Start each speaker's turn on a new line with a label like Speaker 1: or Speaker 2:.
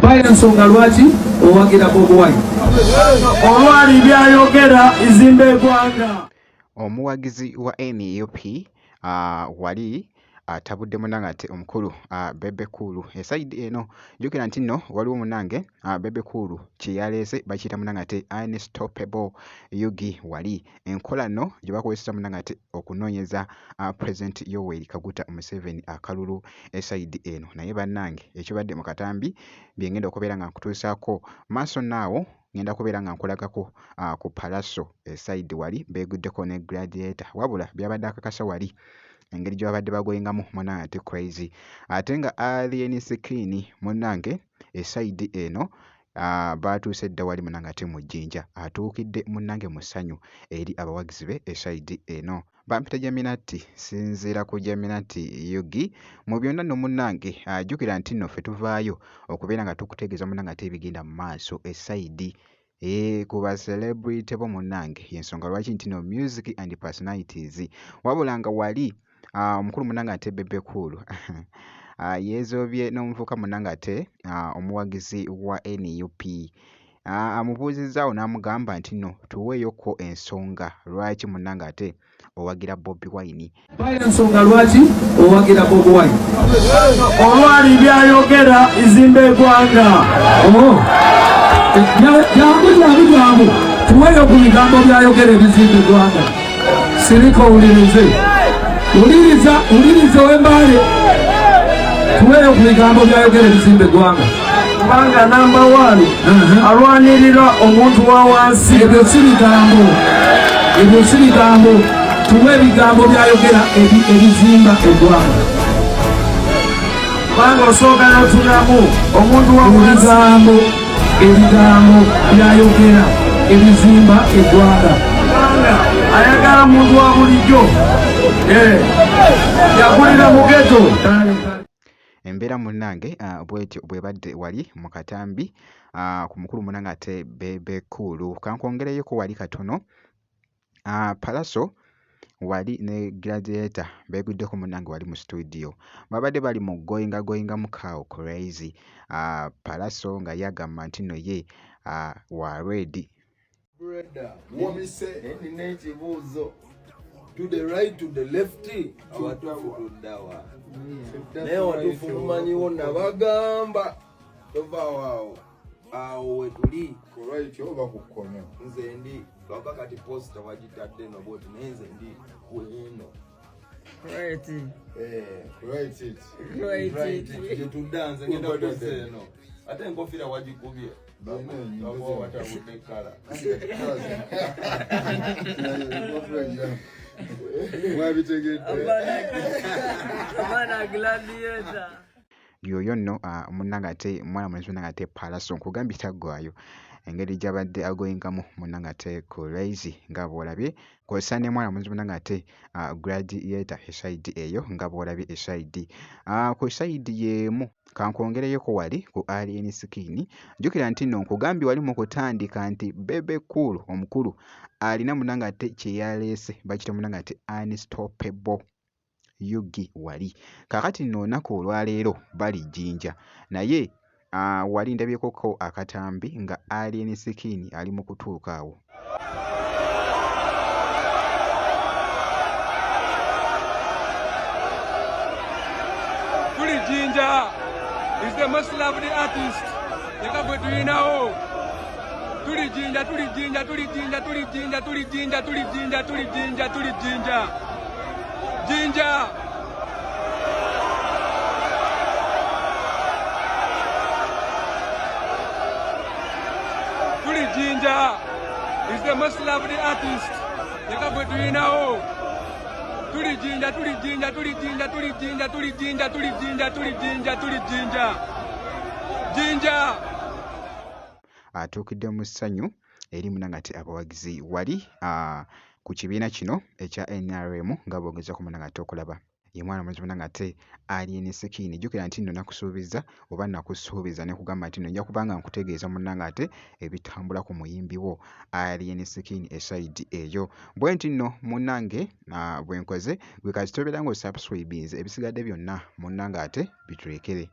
Speaker 1: Mpayo ensonga lwaki owagira Bobi Wine.
Speaker 2: Olwali byayogera izimba eggwanga.
Speaker 3: Omuwagizi wa nup wali atabudde munange ate omukulu Bebe Cool esayidi eno jjukira nti nno waliwo munange Bebe Cool kye yaleese bakiyita munange ate Unstoppable Ug wali enkola nno gye bakozesa munange ate okunoonyeza President Yoweri Kaguta Museveni akalulu esayidi eno naye bannange ekibadde mu katambi bye ngenda okubeera nga nkutuusaako maaso naawo ngenda kubeera nga nkulagako ku Pallaso esayidi wali beeguddeko ne Gladiator wabula byabadde akakasa wali engeri gye babadde bagoyingamu munnange ate crazy ate nga Alien Skin munnange esayidi eno baatuuse dda wali munnange ate mu Jinja atuukidde munnange mu ssanyu eri abawagizi be esayidi eno. Bampita Jaminati sinziira ku Jaminati Ug mu byonna nno munnange jjukira nti nno ffe tuvaayo okubeera nga tukutegeeza munnange ate ebigenda mu maaso esayidi Eeh ku ba celebrity bo munnange y'ensonga lwaki nti no music and personalities wabula nga wali omukulu munnange ate Bebe Cool yeezoobye n'omuvubuka munnange ate omuwagizi wa nup Amubuuzizzaawo n'amugamba nti nno tuweeyokko ensonga lwaki munnange ate owagira Bobi Wine.
Speaker 1: Mpayo ensonga lwaki owagira Bobi Wine.
Speaker 2: Olwali byayogera izimba eggwanga.
Speaker 1: Oh. Jangu jangu jangu tuweeyo ku bigambo byayogera ebizimba eggwanga. Sirika owulirize. Wuliriza wuliriza ow'embaale. Tuweeyo ku bigambo byayogera ebizimba eggwanga.
Speaker 2: Kubanga namba wani alwanirira omuntu wa wansi.
Speaker 1: Ebyo si bigambo, ebyo si bigambo. Tuwe ebigambo byayogera ebizimba eggwanga.
Speaker 2: Kubanga osooka n'otunamu omuntu wa wansi.
Speaker 1: Ebigambo, ebigambo byayogera ebizimba eggwanga.
Speaker 2: Kubanga ayagala muntu wa bulijjo. Yakulira mu ghetto.
Speaker 3: Embeera munnange bwetyo bw'ebadde wali mu katambi ku mukulu munnange ate Bebe Cool. Kankwongereyoko wali katono, Pallaso wali ne Gladiator beeguddeko munnange wali mu situdiyo. Babadde bali mu goyingagoyingamu ko awo crazy, Pallaso nga ye agamba nti nno ye wa red.
Speaker 4: Brother, womise nina ekibuuzo to the right to the left awatuufu tuddawa naye watuufu mumanyiwo nabagamba tovaawo awo awo wetuli
Speaker 5: ku right oba ku kkono
Speaker 4: nze ndi lwaka kati posta wagitadde no bwoti naye nze ndi kweno
Speaker 6: Right.
Speaker 4: Eh,
Speaker 5: right it
Speaker 6: Right.
Speaker 4: right gyetudda nze ngenda kuzza eno ate enkofiira wagikubye bakuwa watabudde ekkala
Speaker 5: mwabitegedde
Speaker 6: Abana gladiator.
Speaker 3: Yoyo nno munnange ate mwana mulenzi munnange ate Pallaso nkugambye taggwaayo engeri gy'abadde agoyingamu munnange ate ku Rise nga bw'olabye kw'ossa ne mwana mulenzi munnange ate Gladiator esayidi eyo nga bw'olabye esayidi. Ku sayidi y'emu kankwongereyoko wali ku Alien Skin jjukira nti nno nkugambye wali mu kutandika nti Bebe Cool omukulu alina munnange ate kye yaleese bakiyita munnange ate Unstoppable Ug wali. Kaakati nno olunaku olwaleero bali Jinja naye wali ndabyekoko akatambi nga Alien Skin ali mu kutuuka awo.
Speaker 7: Tuli Jinja is the most loved artist yeka gwe tulinawo. Tuli Jinja, tuli Jinja, tuli Jinja, tuli Jinja, tuli Jinja, tuli Jinja, tuli Jinja, tuli Jinja. Jinja. Tuli Jinja is the most loved artist yeka gwe tulinawo. Tuli Jinja, tuli Jinja, tuli Jinja, tuli Jinja, tuli Jinja, tuli Jinja, tuli Jinja, tuli Jinja. Jinja.
Speaker 3: Atuukidde mu ssanyu eri munnange ate abawagizi wali ku kibiina kino ekya NRM nga bw'ogezaako munnange ate okulaba ye mwana mulenzi munnange ate Alien Skin. Jjukira nti nno nakusuubizza oba nakusuubiza ne nkugamba nti nno nja kuba nga nkutegeeza munnange ate ebitambula ku muyimbi wo Alien Skin esayidi eyo. Bwe nti nno munnange bwe nkoze gwe kasita obeera ng'osubscribinze ebisigadde byonna munnange ate bitulekere.